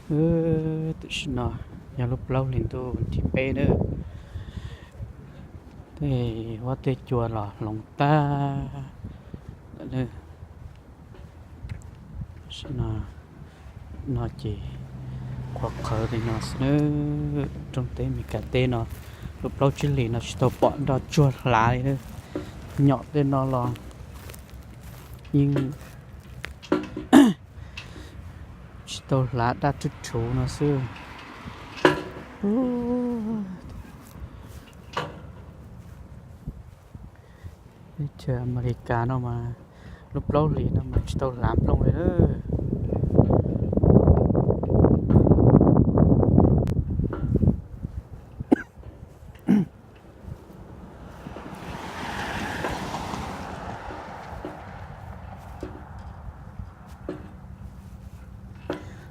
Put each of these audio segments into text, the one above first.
Tam sim no yog lub plaub hlis ntuj thib peb na, tej huab tej cua los hloov tag lawm na. Tam sim no, no ces qhuav qhawv li no xwb na. Rooj teb Meskas teb no, lub plaub tsib hlis no tsis tau pom nroj tsuag hlav li na. Nyom tej no los yeej tsis tau hlav, daj rhuv rhuv no xwb. Teb chaws Amelikas no mas lub plaub hlis no mas tsis tau hlav nplooj li na.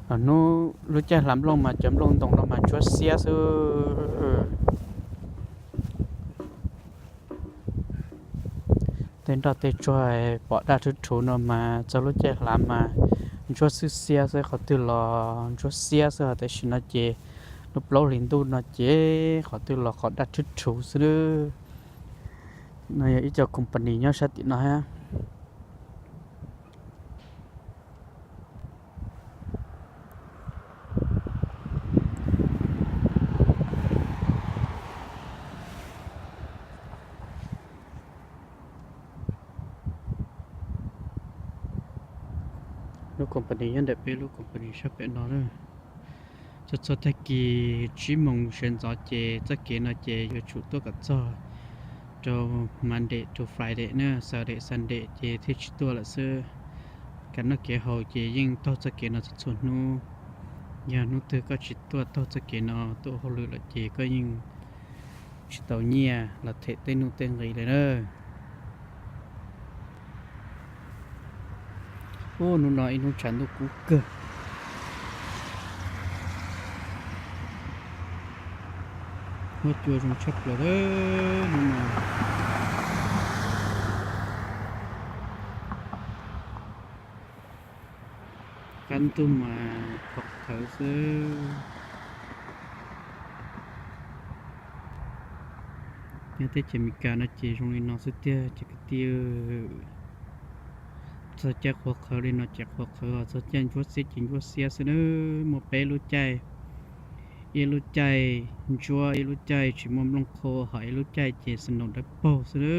Los hnub lub caij hlav nplooj mas cov nplooj ntoo no mas ntsuab xiab xwb. Tej nroj tej tsuag pom daj rhuv rhuv no mas txog lub caij hlav mas ntsuab xwb xiab xwb, qhov twg los ntsuab xiab xwb. Ho tam sim no ces lub plaub hlis ntuj no ces qhov twg los qhov daj rhuv rhuv xwb. No yog ib co company nyob sab tim no hab. Lub company nyob ntawm peb lub company sab pem no na. Txog txog tag kis tsib moos sawv ntxov ces txoj kev no ces yuav tsum tuaj kom txog rau Monday to Friday na, Saturday Sunday ces thiaj tsis tuaj lawm xwb. Kev noj kev haus ces yeej taug txoj kev no txhua txhua hnub. Yog hnub twg koj tsis tuaj taug txoj kev no tuaj ua hauj lwm lawm ces koj yeej tsis tau nyiaj los them tej nuj tej nqi li na. Ub, hnub no ib hnub tshav ntuj kub kawg. Huab cua zoo tshaj plaws lawm hnub no. Qab ntuj mas qhuav qhawv xwb. Nyob teb chaws Amelikas no ces zoo li no xwb tiag cov kwv tij. Txog caij qhuav qhawv li no ces qhuav qhawv, txog caij ntsuab xiab ces ntsuab xiab xwb na. Muaj peb lub caij, ib lub caij ntsuab, ib lub caij tsis muaj nplooj qhuav, ho ib lub caij ces snow dawb paug xwb na.